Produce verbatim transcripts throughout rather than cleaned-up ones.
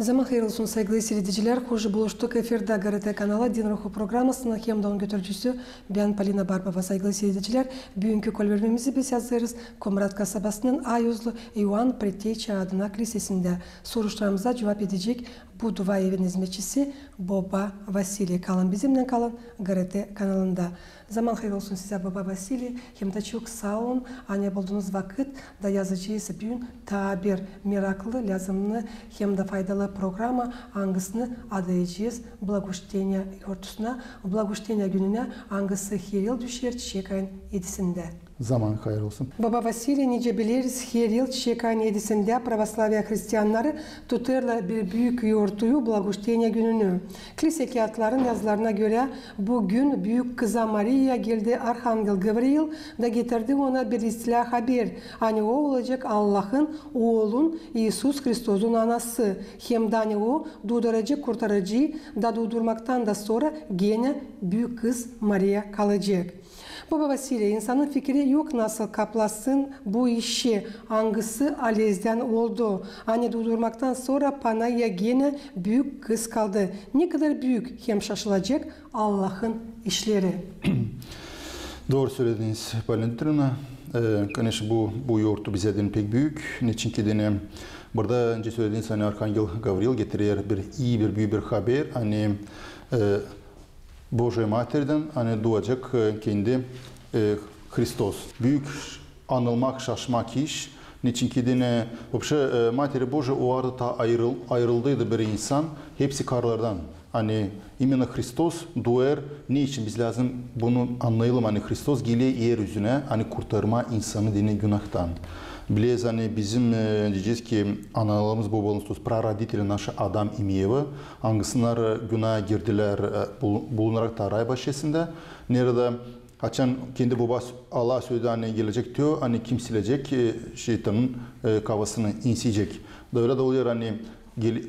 Zaman hayır olsun, saygılı siiredicilär. Hoş buluştuk efirdä GRT kanala Din Ruhu programasının hem dä onun götürücüsü bän, Polina Barbova. Saygılı siiredicilär, büünkü kolvermämizi biz yazêrız Komrat kasabasının Ayozlu İoan Preteçä adına klisesindä. Soruşlarımıza cuvap edecek bu dua evin izmetçisi boba Vasiliy. Kalın bizimnän, kalın GRT kanalında. Zaman hayır olsun sizä, boba Vasiliy, hem dä çok saa olun, ani buldunuz vakıt da yazacez büün taa bir meraklı, lääzımnı hem dä faydalı programa, angısını adayacez Blagoşteniya yortusuna, Blagoşteniya gününä, angısı her yıl düşer çiçek ayın edisindä. Zaman hayır olsun. Boba Vasiliy, nicä bileriz, her yıl çiçek ayın edisindä pravoslaviya hristiannarı tutêrlar bir büük yortuyu, Blagoşteniya gününü. Klise kiyatların yazılarına görä, bu gün Büük Kıza Mariyaya geldi arhangel Gavriil da getirdi ona bir islää haber, ani o olacek Allahın Oolun, İisus Hristosun anası, hem dä ani o duuduracek Kurtarıcıyı da duudurmaktan da sora genä Büük Kız Mariya kalacek. Boba Vasiliy, insanın fikiri yok nasıl kaplasın bu işi, angısı alezdän oldu. Ani duudurmaktan sora panayya genä Büük Kız kaldı. Ne kadar büük hem şaşılacek Allahın işleri. Dooru sölediniz, Polina Dmitriyevna. E, конечно, bu, bu yortu bizä deyni pek büük. Neçinki deyni burada, nicä sölediniz, ani arhangel Gavriil getirer bir ii, bir büük bir haber, ani, e, Božja Materidän, ani duacek, e, kendi, e, Hristos. Büük anılmak, şaşmak iş. Neçinki deyni, вообще, e, Materi Božyayı o arada taa ayırıl-, ayırıldıydı bir insan hepsi karılardan. Ani именно Hristos duêr, neçin biz lääzım bunu annayalım, ani Hristos geler er üzünä, ani kurtarmaa insanı deyni günahtan. Bileriz, ani bizim, e, deyecez ki, analarımız, bobalarımız, то есть прародители наши, Adam hem Eva, angısılar, e, günaa girdilär, e, bul-, bulunarak taa ray başçesindä, neredä açan kendi boba s-, Allah söledi, ani gelecek teo, ani kim silecek, e, şeytanın, e, kafasını insiyecek. Da ölä dä olêr, ani gel-,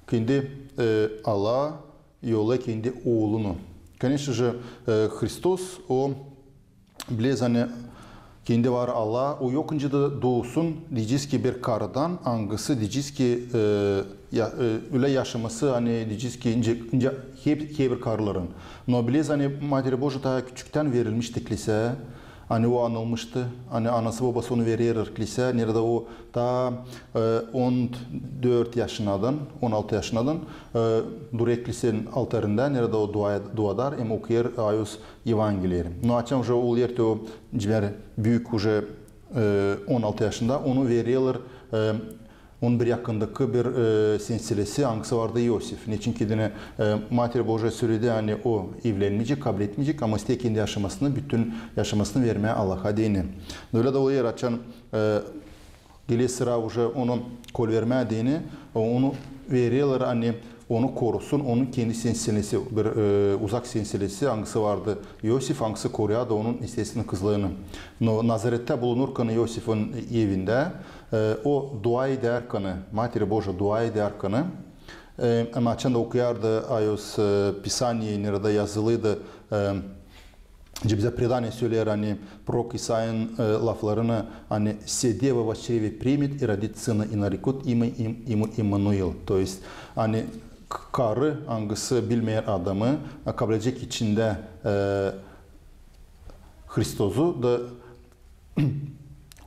kendi, e, Allah yollêêr kendi Oolunu. Конечно же, e, Hristos, o, bileriz, ani kendi var Allah, o yok nicä dä duusun, deyecez ki, bir karıdan, angısı, deyecez ki, e, ya, e, ölä yaşaması, ani, deyecez ki, nicä, nicä hep, hep bir karıların. No bileriz, ani Materi Božyayı taa küçüktän verilmişti kliseyä, ani o anılmıştı, ani anası, bobası onu vererlär kliseyä, neredä o taa, e, on dört yaşındadan, on altı yaşındadan, e, durêr klisenin altarında, neredä o dua, duadar hem okuyêr Ayoz Evangeliyi. No açan уже olêr teo, cimer büük, уже, e, on altı yaşında, onu vererlär, e, onun bir yakındakı bir, e, senselesi, angısı vardı İosif. Neçinki deyni, e, Materi Božyayı söledi, ani o evlenmeyecek, kabletmeyecek, ama isteer kendi yaşamasını, bütün yaşamasını vermää Allaha deyni. Ölä dä olêr, açan, e, geler sıra уже onu kolvermää deyni, e, onu vererlär, ani onu korusun, onun kendi senselesi, bir, e, uzak senselesi, angısı vardı İosif, angısı koruyordu onun, естественно, kızlarını. No Nazarettä bulunurkan İosifin evindä, e, o dua edärkan, Materi Božyayı dua edärkan, e, ama açan da okuyardı Ayoz, e, Pisaniyeyi, neredä yazılıydı, e, nicä bizä predaniye söleer, ani prorok İsaiyanın, e, laflarını, ani: «Се дева во чреве примет и родит сына, и нарекут имя им-, ему Иммануил». То есть, ani k-, karı, angısı bilmeer adamı, e, kabledecek içindä, e, Hristozu da,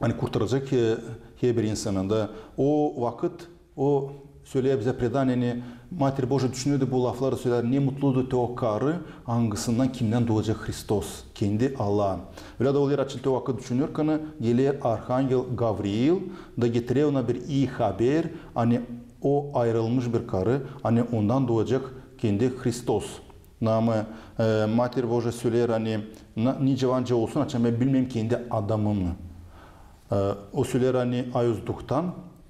ani kurtaracek, e, herbir insanı da. O vakıt o söleer bizä predaniye, ani Mater Božya düşünerdi bu lafları, söleer: «Ne mutludur te o karı, angısından, kimdän duacek Hristos, kendi Allah». Ölä dä olêr, açan te o vakıt düşünärkan, geler arhangel Gavriil da getirer ona bir ii haber, ani o ayırılmış bir karı, ani ondan duacek kendi Hristos. Ama, e, Mater Božya söleer, ani, na-, nicä var nicä olsun, açan bän bilmeerim kendi adamımı. E, o söleer, ani Ayoz Duhtan,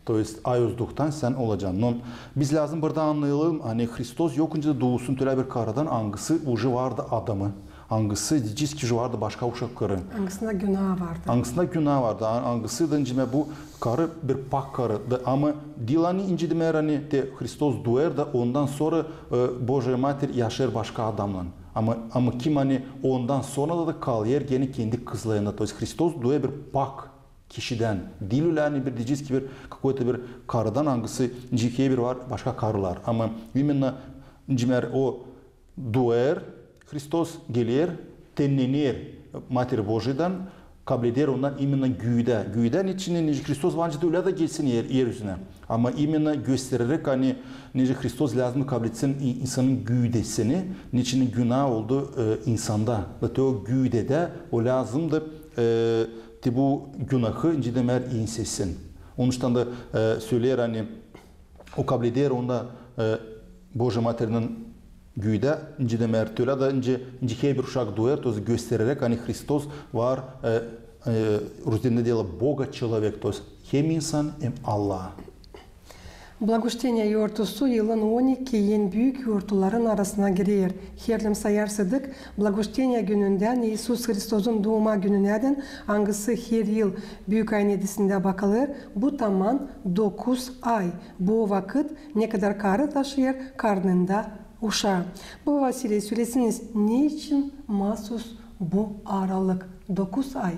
то есть Ayoz Duhtan sän olacan. No biz lääzım burada annayalım, ani Hristos yok nicä dä duusun te ölä bir karıdan, angısı уже vardı adamı, angısı, deyecez ki, уже vardı başka uşakları. Angısında günah vardı. Angısında günah vardı, an-, angısı da, nicä bu karı bir pak karı. Da, ama diil ani nicä demeer, ani te Hristos duêr da ondan sora, e, Božya Mater yaşêêr başka adamnan. Ama, ama kim ani ondan sora da, da kalêr genä kendi kızlarına. То есть Hristos duêr bir pak kişidän. Diil ölä, ani bir deyecez ki, bir какой-то bir karıdan, angısı nicä bir var başka karılar. Ama именно nicä o duer Hristos, geler, tennener Mater Bojiyaydan, kableder ondan именно güüdä. Güüdä neçin, nicä Hristos var nicä ölä da gelsin er, er üzünä. Ama именно göstereräk, ani nicä Hristos lääzım kabletsin i-, insanın güüdesini, neçin günah oldu e, insanda. Da te o güüdedä o lääzımdı e, te bu günahı, nicä demeer, insesin. Onuştan da e, söleer, ani o kableder onda e, Bojiya Materinin güüdä, nicä demeer, te ölä da nicä, nicä herbir uşak duer, то есть göstereräk, ani Hristos var, e, e, rus dilindä deerlär Богочеловек, то есть hem insan, hem Allah. Благовещение yortusu yılın on iki en büük yortuların arasına girer. Herliim sayarsak, Благовещение günündän İisus Hristozun duuma gününädän, angısı her yıl büük ayın edisindä bakılêr, bu taman dokuz ay. Bu vakıt nekadar karı taşıyêr karnında uşaa. Baba Vasiliy, söleseniz, neçin maasuz bu aralık dokuz ay?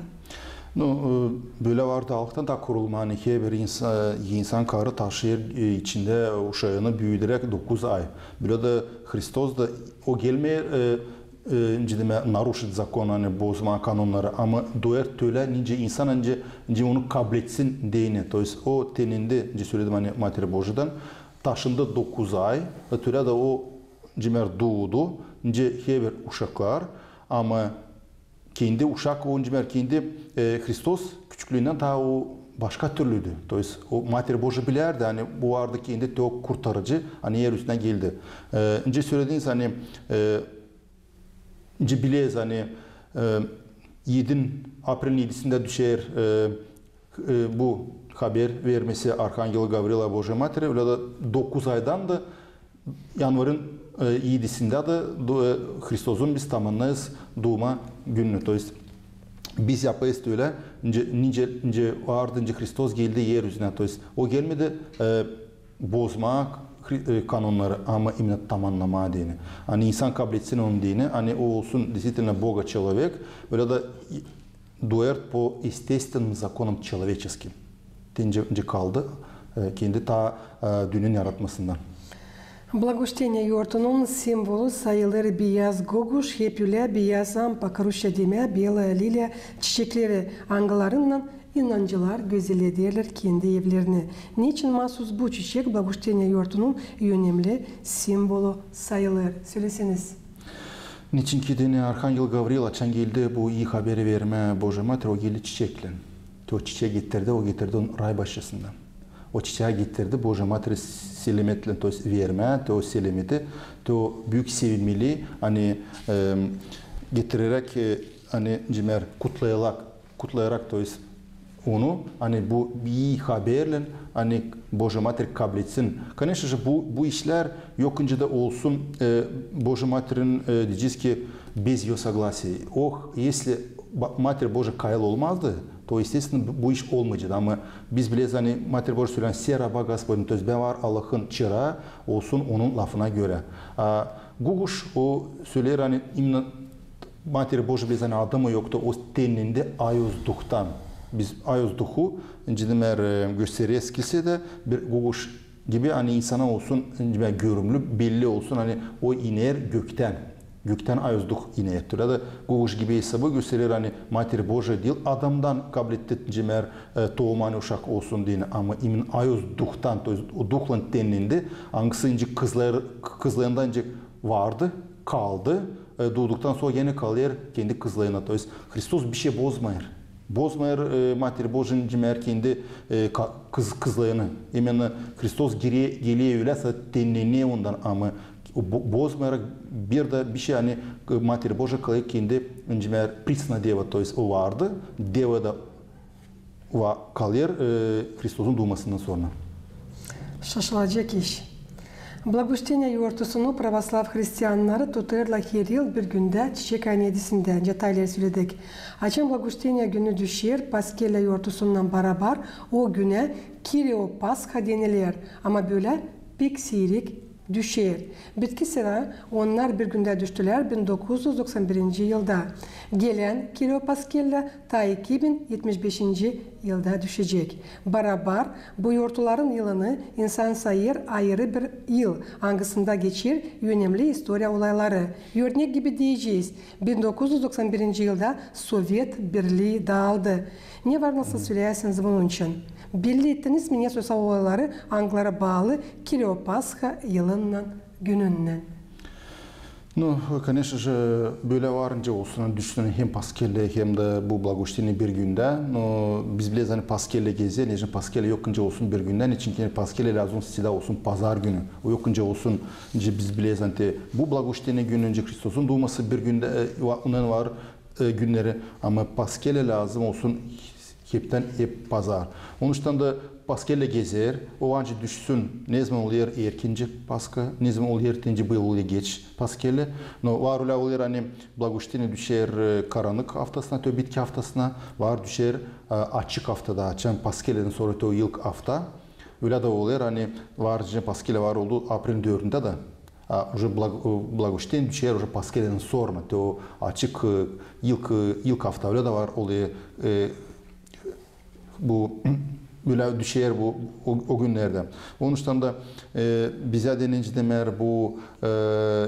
Ну, e, bölä vardı alıktan da kurulma, ani herbir insa-, insan karı taşıyêr e, içindä uşaanı büüderäk dokuz ay. Bölä dä Hristos da, o gelmeer e, e, nicä demää, нарушить закон, ani bozmaa kanonnarı, ama duer te ölä, nicä insan, ani nicä onu kabletsin deyni. То есть o tennendi, nicä söledim, ani Mater Bojiyaydan, taşındı dokuz ay, e, te ölä da o, nicä demeer, duudu, nicä herbir uşaklar, ama kendi uşak, o, nicä demeer, kendi e, Hristos küçüklüündän taa o başka türlüdü. То есть o Mater Bojiya bilärdi, ani bu vardı kendi te o kurtarıcı, ani er üstünä geldi. E, nicä sölediniz, ani e, nicä bileriz, ani e, edin, aprelin edisindä düşer e, e, bu haber vermesi Arhangela Gavrila Bojiya Materä, ölä dä dokuz aydan da yanvarın e, edisindä dä du-, e, Hristozun biz tamannêêrız duuma gününü. То есть biz yapêrız te ölä, nicä, nicä, nicä vardı, nicä Hristos geldi er üzünä. То есть o gelmedi e, bozmaa Hri-, e, kanonnarı, ama именно tamannamaa deyni. Ani insan kabletsin onu deyni, ani o olsun действительно Богочеловек, ölä dä и-, дуер по естественным законам человеческим. Te nicä, nicä kaldı e, kendi taa e, dünnenin yaratmasından. Благовещение yortunun simvolu sayılêr biyaz goguş, hep ölä biyaz ampak, rusça demää, белая лилия, çiçekleri, angılarınnan inancılar gözellederlär kendi evlerini. Neçin maasuz bu çiçek Благовещение yortunun önemli simvolu sayılêr? Söleseniz. Neçin ki deyni Arhangel Gavril, açan geldi bu ii haberi vermää Bojiya Materä, o geldi çiçeklän. Te o çiçeyi getirdi, o getirdi onu ray başçasından. O çiçeyi getirdi Bojiya Materä selemetlän, то есть vermää te o selemeti, te o büük sevinmelii, ani e, getireräk, e, ani, nicä demeer, kutlayarak, kutlayarak, то есть onu, ani bu ii haberlän, ani Bojiya Mater kabletsin. Конечно же, bu, bu işlär yok nicä dä olsun e, Bojiya Materin, e, deyecez ki, без её согласия. Oh, если ba-, Mater Bojiya kayıl olmazdı, то, естественно, bu, bu iş olmayaceydı. Ama biz bileriz, ani Mater Bojiya söleyär, ani все раба Господни, то есть bän var Allahın çıraa, olsun onun lafına görä. A goguş, o söleer, ani именно Mater Bojiya, bileriz, ani adı mı yoktu, o tennendi ayozduhtan. Biz ayozduhu, nicä demeer, e, göstereriz kilsedä, bir goguş gibi, ani insana olsun, nicä demeer, görümlü, belli olsun, ani o iner göktän. Göktän ayozduh iner. Te ölä dä goguş gibi esabı gösterer, ani Mater Bojiya diil adamdan kabletti, nicä demeer, e, tooma, ani uşak olsun deyni, ama именно ayozduhtan, то есть o duhlan tennendi, angısı nicä kızlar, kızlarında nicä vardı, kaldı, e, duuduktan sora genä kalêr kendi kızlarına. То есть Hristos bişey bozmêêr. Bozmêêr e, Mater Bojiya, nicä demeer, kendi e, ka-, kız, kızlarını. Именно Hristos gire-, geler ölä, sa tennener ondan, ama bo-, bozmêêr bir dä bişey, ani e, Mater Bojiya kalêr kendi, nicä demeer, присно дева, то есть o vardı, deva da va-, kalêr e, Hristozun duumasından sora. Şaşılacek iş. Благовещение yortusunu pravoslav hristiannarı tutêrlar her yıl bir gündä, çiçek ayın edisindä, nicä taa ileri söledik. Açan Благовещение günü düşer Paskellä yortusunnan barabar, o günä Kyrios Pascha deniler, ama bölä pek siirik düşer. Bitki sıra onnar bir gündä düştülär bin dokuz üz doksan birinci yılda. Gelän kilopaskellä taa iki bin etmiş beşinci yılda düşecek. Barabar bu yortuların yılını insan sayêr ayırı bir yıl, angısında geçer önemli istoriya olayları. Örnek gibi deyecez, bin dokuz üz doksan birinci yılda Sovet Birlii daaldı. Ne var nasıl söleyäsiniz bunun için? Belli ettiniz mi ne soysal olayları, angıları baalı Kilopaskha yılınnan, gününnän? Ну, конечно же, bölä var nicä olsun, ani düşsün hem Paskellä, hem dä bu Благовещение bir gündä. Но biz bileriz, ani Paskellä gezer, neçin Paskellä yok nicä olsun bir gündä, neçin ki Paskellä lääzım всегда olsun pazar günü. O yok nicä olsun, nicä biz bileriz, ani te bu Благовещение günü, nicä Hristosun duuması bir gündä, e, va- onun var e, günneri, ama Paskellä lääzım olsun heptän hep pazar. Onuştan da Paskellä gezer, o ancak düşsün, nezaman olêr erkinci Paskha, nezaman olêr erkinci, bıyıl olêr geç Paskellä. Но var ölä olêr, ani Благовещение düşer e, karannık aftasına, te bitki aftasına, var düşer e, açık aftada, açan Paskellän sora te o ilk afta. Ölä dä olêr, ani var, nicä Paskellä var oldu aprelin dördündä dä, a, уже благ- e, Благовещение düşer уже Paskellän sora, te o açık e, ilk, e, ilk afta, ölä dä var olêr, e, bu, ölä düşer bu o, o günnerdä. Onuştan da e, bizä dä, nicä demär, bu e,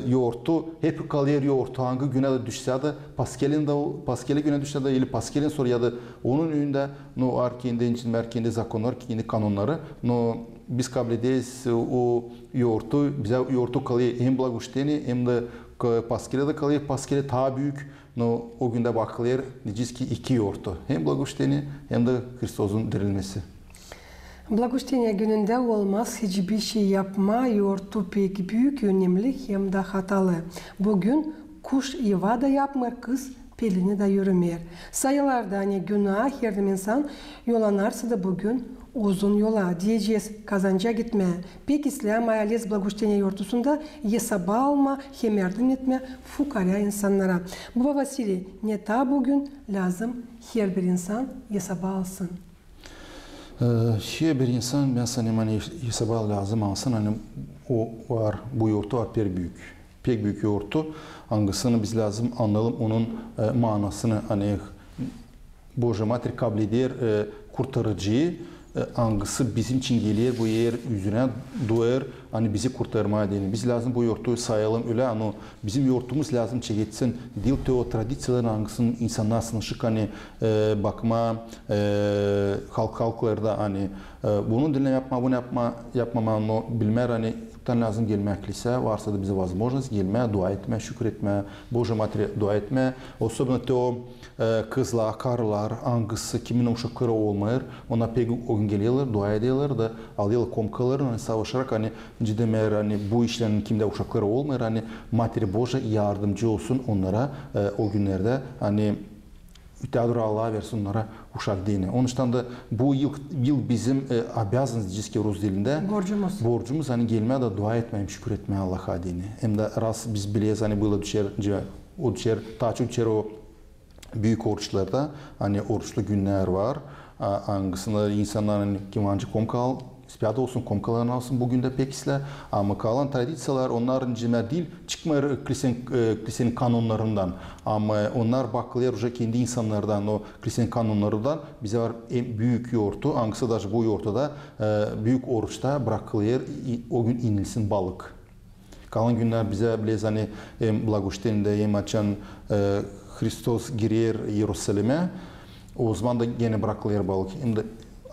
yortu, hep kalêr yortu, angı günä dä düşsä dä, Paskellän dä, Paskellä günä düşsä dä, ili Paskellän sora ya da onun üündä, но var kendi, nicä demär, kendi zakonnar, kendi kanonnarı, но biz kablederiz o yortu, bizä yortu kalêr hem Благовещение, hem dä k- Paskellä dä kalêr, Paskellä taa büük, но o gündä bakılêr, deyecez ki, iki yortu, hem Благовещение, hem dä Hristosun dirilmesi. Благовещение günündä olmaz hiçbir şey yapmaa, yortu pek büük, önemli hem dä hatalı. Bu gün kuş yuva da yapmêêr, kız pelini dä yürümeer. Sayılarda, ani günaa herliim insan yollanarsa da bu gün uzun yola, deyecez, kazanca gitmää. Pek islää maaleyiz Благовещение yortusunda esaba almaa hem yardım etmää fukaara insannara. Baba Vasiliy, ne taa bu gün lääzım herbir insan esaba alsın? E, herbir insan, bän sanêrım, ani esaba lääzım alsın, ani o var, bu yortu var pek büük. Pek büük yortu, angısını biz lääzım annayalım, onun e, maanasını, ani Божья Матерь kableder e, Kurtarıcıyı, e, angısı bizim için geler bu er üzünä, doyêr, ani bizi kurtarmaa deyni. Biz lääzım bu yortu sayalım ölä, ani bizim yortumuz lääzım çeketsin, diil te o tradiţiyaların, angısını insannar sınışık, ani e, bakmaa e, halk halklarda, ani e, bunun dilinä yapmaa, bunu yapmaa, yapmamaa, но bilmär, ani heptän lääzım gelmää klisä, varsa da bizä возможность gelmää, dua etmää, şükür etmää, Божья Матерь dua etmää, особенно te o e, kızlar, karılar, angısı, kimin uşakları olmêêr, onnar pek o gün gelerlär, dua ederlär da alêrlar komkalarını, ani savaşarak, ani, nicä demär, ani bu işlän, kimdä uşakları olmêêr, ani Матерь Божья yardımcı olsun onnara e, o günnerdä, ani ötää dooru Allaha versin onnara uşak deyni. Onuştan da bu yıl, yıl bizim e, обязанность, deyecez ki rus dilindä, Borcumuz. Borcumuz, ani gelmää da dua etmää hem şükür etmää Allaha deyni. Hem dä raz biz bileriz, ani bıyıl düşer, o düşer, taa çok düşer o büük oruçlarda, ani oruçlu günnär var, a, angısında insannar, ani kim ancak komka al, ispiyat olsun, komkalarını alsın bu gündä pek islää. Ama kalan tradiţiyalar, onnar nicä demär diil çıkmêêr klisän, e, klisän kanonnarından. Ama onnar bakılêr уже kendi insannardan, o klisän kanonnarından. Bizä var en büük yortu, angısı даже bu yortuda, e, büük oruçta brakılêr i- o gün inilsin balık. Kalan günnär bizä, bileriz, ani hem Благовещениедä hem açan e, Hristos girer İerusalimä, ozaman da genä brakılêr balık. Hem dä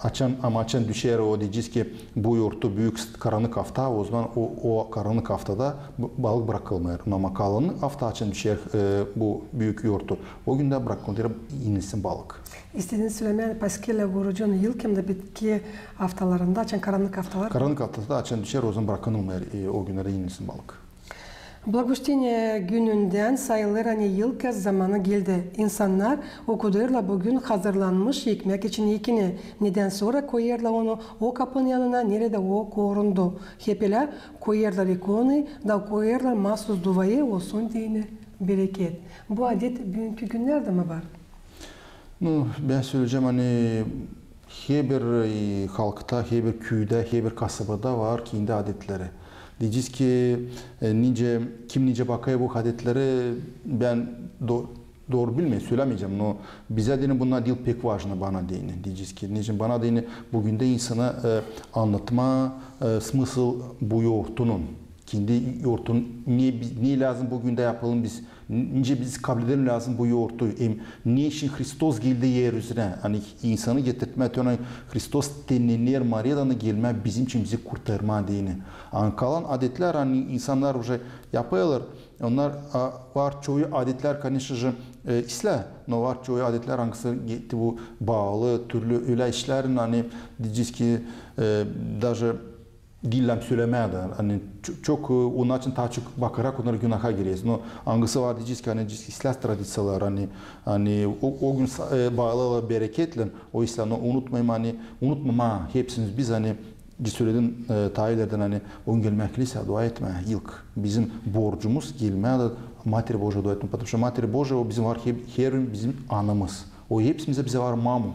açan, ama açan düşer o, deyecez ki, bu yortu büük karannık afta, ozaman o, o karannık aftada b- balık brakılmêêr. Ama kalan afta açan düşer e, bu büük yortu, o gündä brakılêr, inilsin balık. İstediniz sölemää, ani Paskellä orucun ilk hem dä bitki aftalarında, açan karannık aftalar. Karannık aftada açan düşer, ozaman brakılmêêr, e, o günnerdä inilsin balık. Благовещение günündän sayılêr, ani ilk kez zamanı geldi. İnsannar okudêrlar bu gün hazırlanmış ekmek için ekini, nedän sora koyêrlar onu o kapının yanına, neredä o korundu. Hep ölä koyêrlar ekini da koyêrlar maasuz duayı, olsun deyni bereket. Bu adet büünkü günnerdä mi var? Ну, bän söleyecäm, ani herbir e, halkta, herbir küüdä, herbir kasabada var kendi adetleri. Deyecez ki, e, nicä, kim nicä bakêr bu adetleri, bän do-, dooru bilmeerim, sölämeyecäm, no bizä deyni bunnar diil pek vajno, bana deyni. Deyecez ki, nicä bana deyni, büün dä insana, e, annatmaa, e, smısıl bu yortunun. Kendi yortun, ne, ne lääzım büün dä yapalım biz, nicä biz kabledelim lääzım bu yortu, hem ne için Hristos geldi er üzerä, ani insanı getirtmää, te Hristos tennener Mariyadan, gelmää bizim için bizi kurtarmaa deyni. Ani kalan adetlär, ani insannar uje yapêrlar, onnar, a, var çoyu adetlär, koneçno же, e, islää, no var çoyu adetlär, angısı ge-, bu baalı, türlü ölä işlär, ani deyecez ki, e, daje diil lääzım sölämää dä, ani ço-, çok, e, onun için taa çok bakarak onnar günaha gireriz. No angısı var deyecez ki, ani deyecez ki, islää tradiţiyalar, ani, ani o, o gün sa-, e, baalılar bereketlän, o islää, no unutmayım, ani unutmamaa hepsimiz biz, ani söledim, e, taa ilerdän, ani o gün gelmää kiliseyä dua etmää ilk. Bizim borcumuz gelmää dä Mater Božiyä dua etmää, потому что Mater Božiyä o bizim var he-, herbir bizim anamız. O hepsimizä bizä var mamu.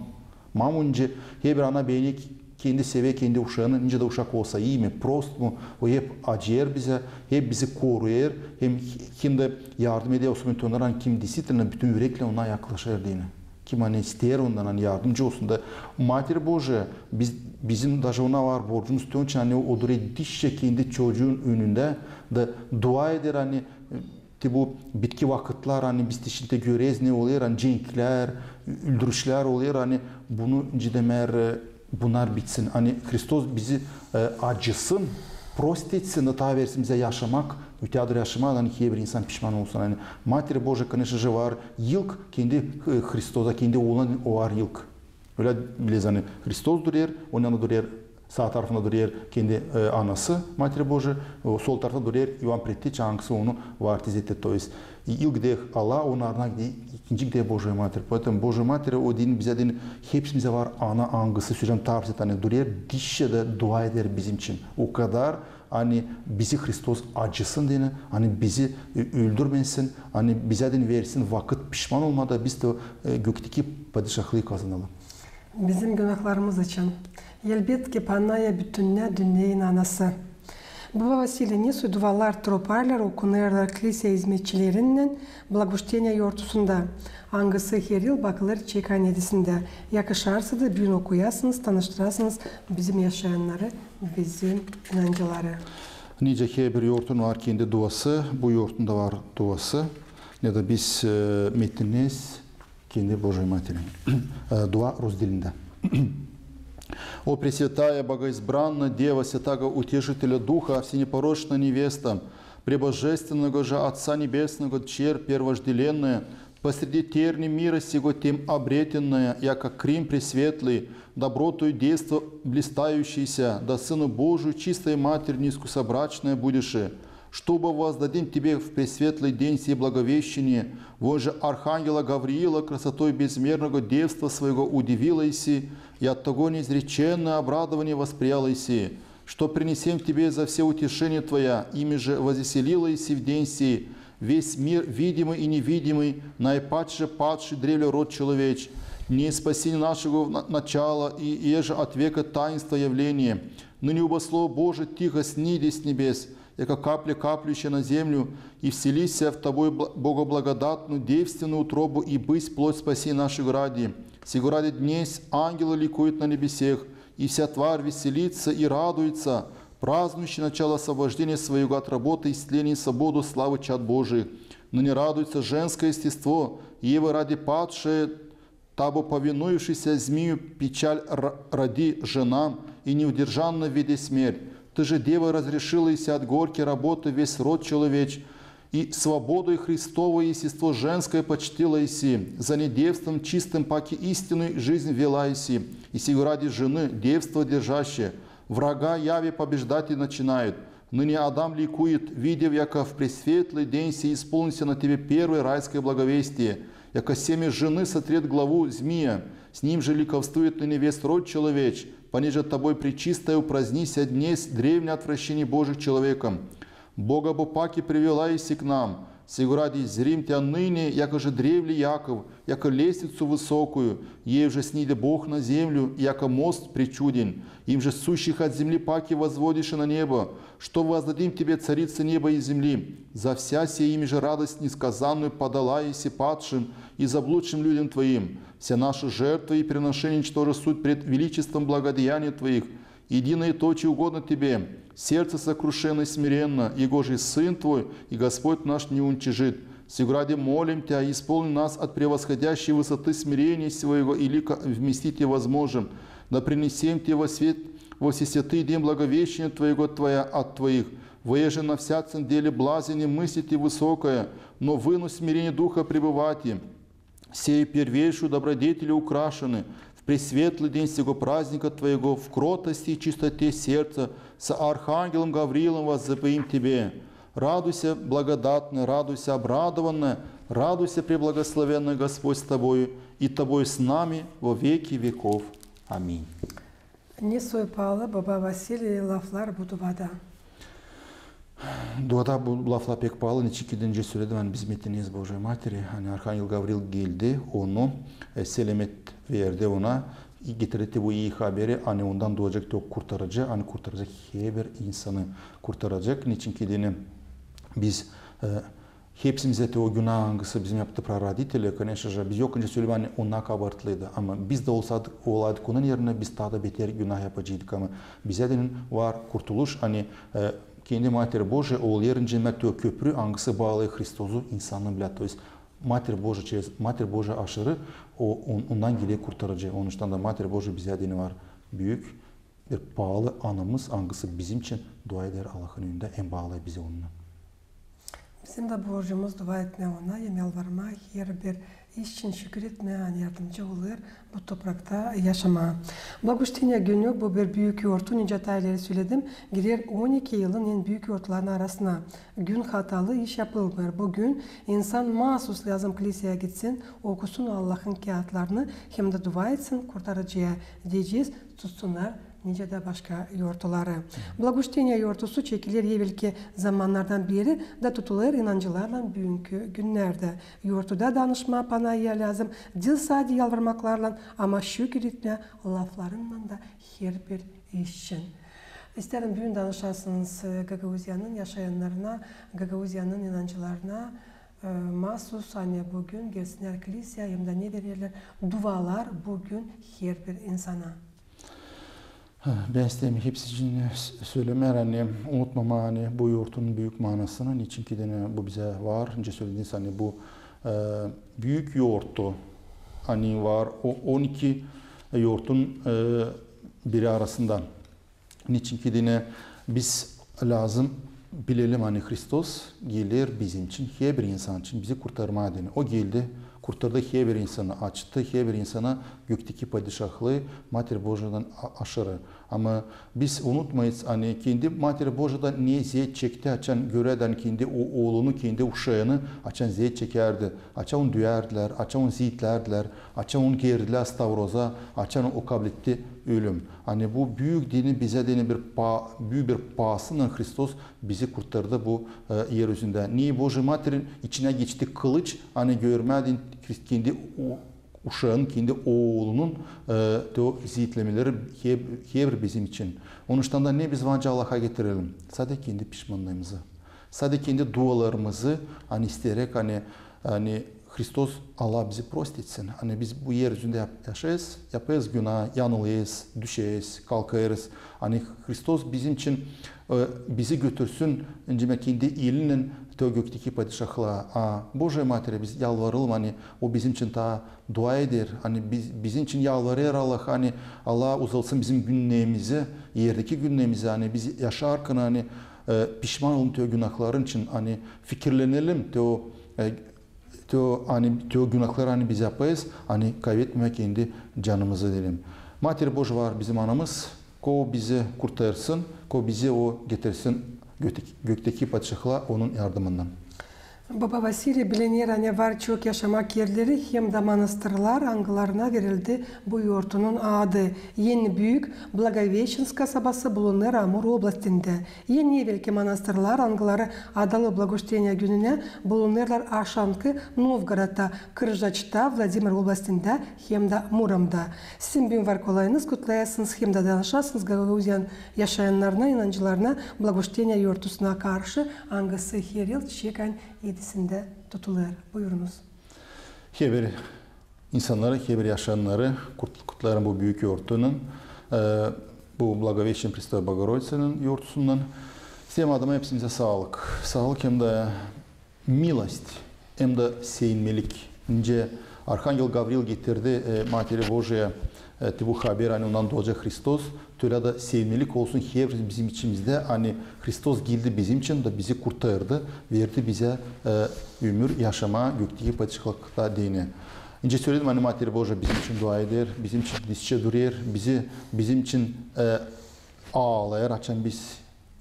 Mamu nicä herbir ana begenä kendi sever kendi uşaanı, nicä dä uşak olsa, ii mi, prost mu, o hep acıyêr bizä, hep bizi koruêr, hem, hem dä yardım eder, особенно te onnar, kim действительно bütün üreklän ona yaklaşêr deyni. Kim ani isteer ondan, ani yardımcı olsun da. Mater Božiyä, biz, bizim daje ona var borcumuz, te onun için ani o durer dişä kendi çocuun önündä da dua eder, ani, e, te bu bitki vakıtlar, ani biz te şindi göreriz, ne olêr, ani cenklär, öldürüşlär olêr, ani bunu, nicä demeer, e, bunnar bitsin. Ani Hristos bizi, e, acısın, prost etsin, da taa versin bizä yaşamak, öteyä dooru yaşamak, ani herbir insan pişman olsun. Ani Mater Božiyä, koneçno же, var ilk kendi, e, Hristosa, kendi Ooluna o var ilk. Ölä bileriz, ani Hristos durer, onun yanında durer, saa tarafında durer kendi, e, anası, Mater Božiyä, o sol tarafında durer İoan Preteča, angısı onu var tez eter, то есть ilk gider Allah, onun ardına gider, ikinci gider Božiyä Mater. Поэтому Božiyä Mater, o deyni bizä deyni, hepsimizä var ana, angısı, söleyecäm, taa bir, ani durer dişä da dua eder bizim için. O kadar, ani bizi Hristos acısın deyni, ani bizi, e, öldürmesin, ani bizä deyni versin vakıt pişman olmaa da biz dä, e, gökteki padişahlıı kazanalım. Bizim günahlarımız için. Elbetki, Panayya, bütünnä dünneyin anası. Baba Vasiliy, ne soy dualar, troparlar okunêrlar klisä izmetçilerinnän Blagoşteniya yortusunda, angısı her yıl bakılêr çekanedisindä. Yakışarsa da büün okuyasınız, tanıştırasınız bizim yaşayannarı, bizim inancıları. Nicä herbir yortun var kendi duası, bu yortun da var duası. Ne da biz, e, metinneyiz kendi Božiyä Materi. E, dua rus dilindä. О Пресвятая, Богоизбранная Дева, святаго Утешителя Духа, всенепорочная невеста, пребожественного же Отца Небесного дчерь первожделенная, посреди терни мира сего тем обретенная, яко Крим пресветлый, добротою девства блистающаяся, да Сыну Божию чистой Матерь неискусобрачная будеше, чтобы воздадим Тебе в пресветлый день сей благовещение, вон же архангела Гавриила красотой безмерного девства своего удивила еси, и от того неизреченное обрадование восприяла еси, что принесем Тебе за все утешение Твоя, ими же возвеселила еси в день сей весь мир, видимый и невидимый, наипаче падший древле род человеч, не спасения нашего на-, начала, и еже от века таинства явления. Ныне убо Слово Божие тихо сниди с небес, яко капля, каплющая на землю, и вселися в Тобой бла-, богоблагодатную девственную утробу, и бысть плоть спаси наших ради. Сего ради днесь ангелы ликуют на небесех, и вся тварь веселится и радуется, празднующий начало освобождения своего от работы истления и свободу славы чад Божиих. Ныне радуется женское естество, и Ева ради падшее, табу повинующаяся змию печаль р-, роди жена, и неудержанно веди смерть. Ты же, Дева, разрешила еси от горькой работы весь род человеч, и свободой Христовой естество женское почтила еси, за недевством чистым паки истинную жизнь вела еси, и сего ради жены, девство держащая, врага яви побеждать и начинает. Ныне Адам ликует, видев, яко в пресветлый день сей исполнится на тебе первое райское благовестие, яко семя жены сотрет главу змия, с ним же ликовствует ныне весь род человеч, понеже тобой, пречистая, упразднися днесь древнее отвращение Божиих человеком. Бога бо паки привела еси к нам, Сего ради зрим тя ныне, якоже древле Яков, яко лестницу высокую, ей же сниде Бог на землю, яко мост причуден, им же сущих от земли паки возводишь на небо, что воздадим тебе, царица неба и земли? За вся сия ими же радость несказанную подала еси падшим и заблудшим людям твоим. Все наши жертвы и приношения, что же суть пред величеством благодеяния твоих, единое то, че угодно тебе. Сердце сокрушенно и смиренно, и гоже Сын твой, и Господь наш не уничижит. Сего ради молим тя, исполни нас от превосходящей высоты смирения своего и лика вместить и возможным, да принесем тебе во свет во всесвятый день благовещения твоего твоя от твоих, воеже на всяком деле блазе не мыслите высокое, но в ином смирении духа пребывайте, сею первейшую добродетелю украшены, в пресветлый день сего праздника твоего в кротости и чистоте сердца со архангелом Гавриилом возопим тебе. Радуйся, благодатная, радуйся, обрадованная, радуйся, преблагословенная, Господь с тобою, и тобой с нами во веки веков. Аминь. Ne soy paalı, baba Vasiliy, laflar bu duada? Duada bu laflar pek paalı, neçin ki öncä söledim, ani biz metinneyiz Bojiyai Materi, ani Arhangel Gavril geldi, onu, e, selamet verdi ona, getirdi bu ii haberi, ani ondan duacek te o kurtarıcı, ani kurtaracek herbir insanı kurtaracek, neçin ki deyni biz, e, hepsimizä te o günah, angısı bizim yaptı praroditeli, koneşna, biz yok öncä söledim, ani onnar kabaartlıydı. Ama biz dä olsaydık, olaydık onun erinä, biz taa da beter günah yapaceydık. Ama bizä deyni var kurtuluş, ani, e, kendi Materi Bojiya, o erinä te o köprü, angısı baalêêr Hristosu insannıı bilä. То есть Mater Bojiya, çerez Mater Bojiya aşırı, o, on-, ondan geler kurtarıcı. Onuştan da Mater Bojiya bizä deyni var büük bir paalı anamız, angısı bizim için dua eder Allahın önündä, hem baalêêr bizi onunnan. Bizim dä borcumuz dua etmää ona, hem yalvarmaa, herbir iş için şükür etmää, ani yardımcı olêr bu toprakta yaşamaa. Благовещение günü bu bir büük yortu, nicä taa ileri söledim, girer on iki yılın en büük yortularının arasına. Gün hatalı iş yapılmêêr. Bu gün insan maasus lääzım kliseyä gitsin, okusun Allahın kiyatlarını, hem dä dua etsin Kurtarıcıya, deyecez, tutsunnar nicä dä başka yortuları. Благовещение yortusu çekiler evelki zamannardan beeri da tutulêr inancılarlan büünkü günnerdä. Yortuda danışmaa Panayıya lääzım diil sade yalvarmaklarlan, ama şükür etmää laflarınnan da herbir iş için. İstärin büün danışasınız, e, Gagauziyanın yaşayannarına, Gagauziyanın inancılarına, e, maasus, ani bu gün gelsinnär kliseyä, hem dä ne vererlär dualar bu gün herbir insana. Ha, bän isteerim hepsi için s-, sölemää, ani unutmamaa, ani bu yortunun büük maanasını, neçin ki deyni bu bizä var, nicä sölediniz, ani bu, e, büük yortu, ani var o on iki yortun, e, biri arasında. Neçin ki deyni biz lääzım bilelim, ani Hristos geler bizim için, herbir insan için bizi kurtarmaa deyni. O geldi, kurtardı herbir insanı, açtı herbir insana gökteki padişahlıı Mater Bojiyadan a-, aşırı. Ama biz unutmayız, ani kendi Mater Bojiyada ne zeet çekti, açan görerdi, ani kendi o-, oolunu, kendi uşaanı, açan zeet çekärdi, açan onu düürdülär, açan onu ziitlärdilär, açan onu geerdilär stavroza, açan o kabletti ölüm. Ani bu büük deyni bizä deyni bir pa-, büük bir paasınnan Hristos bizi kurtardı bu, e, er üzündä. Ne Bojiyai Materin içinä geçti kılıç, ani görmää deyni Hrist-, kendi o-, uşaanın, kendi oolunun, e, te o ziitlemeleri hep, hep bizim için. Onuştan da ne biz var nicä Allaha getirelim? Sade kendi pişmannıımızı. Sade kendi dualarımızı, ani isteeräk, ani, ani Hristos, Allah bizi prost etsin. Ani biz bu er üzündä yap-, yaşêêrız, yapêrız günah, yanılêrız, düşeriz, kalkêrız. Ani Hristos bizim için, e, bizi götürsün, demäk, kendi elinnän te o gökteki padişahlıa. A Bojiyai Materä biz yalvaralım, ani o bizim için taa dua eder, ani biz, bizim için yalvarêr Allaha, ani Allah uzaltsın bizim günneerimizi, erdeki günneerimizi, ani biz yaşarkan, ani, e, pişman olun te o günahların için, ani fikirlenelim te o, e, te o, ani, te o günahları, ani biz yapêrız, ani kayvetmeyelim kendi canımızı deyni. Mater Bojiya var bizim anamız, ko bizi kurtarsın, ko bizi o getirsin gökteki, gökteki padişahlıa onun yardımınnan. Boba Vasiliy bilener, ani var çok yaşamak erleri hem dä manastırlar, angılarına verildi bu yortunun adı. En büük Blagoveşensk kasabası bulunêr Amur oblastindä. En evelki manastırlar, angıları adalı Blagoşteniya gününä, bulunêrlar aşankı Novgorodta, Kırjaçta, Vladimir oblastindä hem dä Muromda. Sizin büün var kolayınız kutlayasınız hem dä danışasınız Gagauziyanın yaşayannarına, inancılarına Blagoşteniya yortusuna karşı, angısı her yıl çiçek ayın edisindä tutulêr. Buyurunuz. Herbir insannarı, herbir yaşayannarı kut-, kutlarım bu büük yortunun, e, bu Благовещение Пресвятой Богородицыны yortusundan. Sizin adıma hepsinizä saalık. Saalık hem dä milost, hem dä sevinmelik. Nicä arhangel Gavril getirdi, e, Materi Bojuya, e, te bu haber, ani ondan duulacek Hristos, tölä dä sevinmelik olsun herbir bizim içimizdä, ani Hristos geldi bizim için dä bizi kurtardı, verdi bizä, e, ömür yaşamaa gökteki padişahlıkta deyni. Nicä söledim, ani Materi Bojuya bizim için dua eder, bizim için dizçä durêr, bizi, bizim için, e, aalayêr, açan biz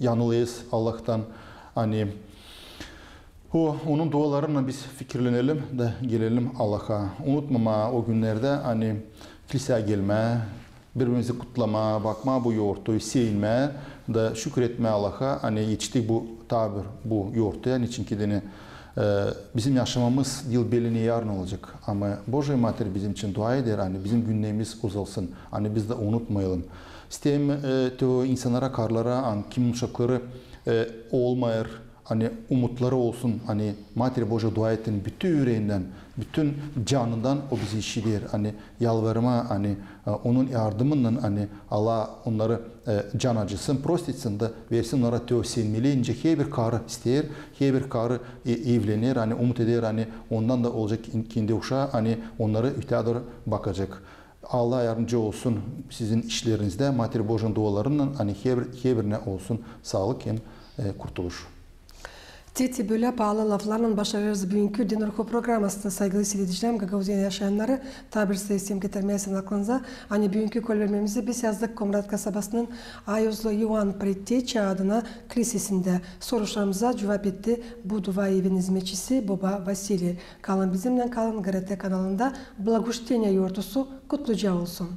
yanılêrız Allahtan. Ani o, onun dualarınnan biz fikirlenelim dä gelelim Allaha. Unutmamaa o günnerdä, ani kilseyä gelmää, biri-birimizi kutlamaa, bakmaa bu yortu, sevinmää dä şükür etmää Allaha, ani etiştik bu, taa bir bu yortuya, ani çünkü deyni, e, bizim yaşamamız diil belli ne yarın olacek. Ama Bojuya Mater bizim için dua eder, ani bizim günnerimiz uzalsın, ani biz dä unutmayalım. İsteerim, e, te o insannara, karılara, ani kimin uşakları, e, olmêêr, ani umutları olsun, ani Materi Bojuya dua etsin bütün üreendän, bütün canından, o bizi işider, ani yalvarmaa, ani, e, onun yardımınnan, ani Allah onnarı, e, can acısın, prost etsin dä versin onnara te o sevinmeli, nicä herbir karı isteer, herbir karı, e, evlener, ani umut eder, ani ondan da olacek kin-, kendi uşaa, ani onnarı öteyä dooru bakacek. Allah yardımcı olsun sizin işlerinizdä, Materi Bojuyanın dualarınnan, ani herbir-, herbirinä olsun saalık hem, e, kurtuluş. Te, te bölä paalı laflarlan başarêrız büünkü Dinorhu programasını. Saygılı siiredicilerim, Gagauziyanın yaşayannarı, taa bir sayı isteerim getirmää sizin aklınıza, ani büünkü kolvermemizi biz yazdık Komrat kasabasının Ayuzlu İoan Pretteçä adına klisesindä. Soruşlarımıza cuvap etti bu dua evinin hizmetçisi Boba Vasiliy. Kalın bizimnän, kalın G R T kanalında. Blagoşteniya yortusu kutluca olsun.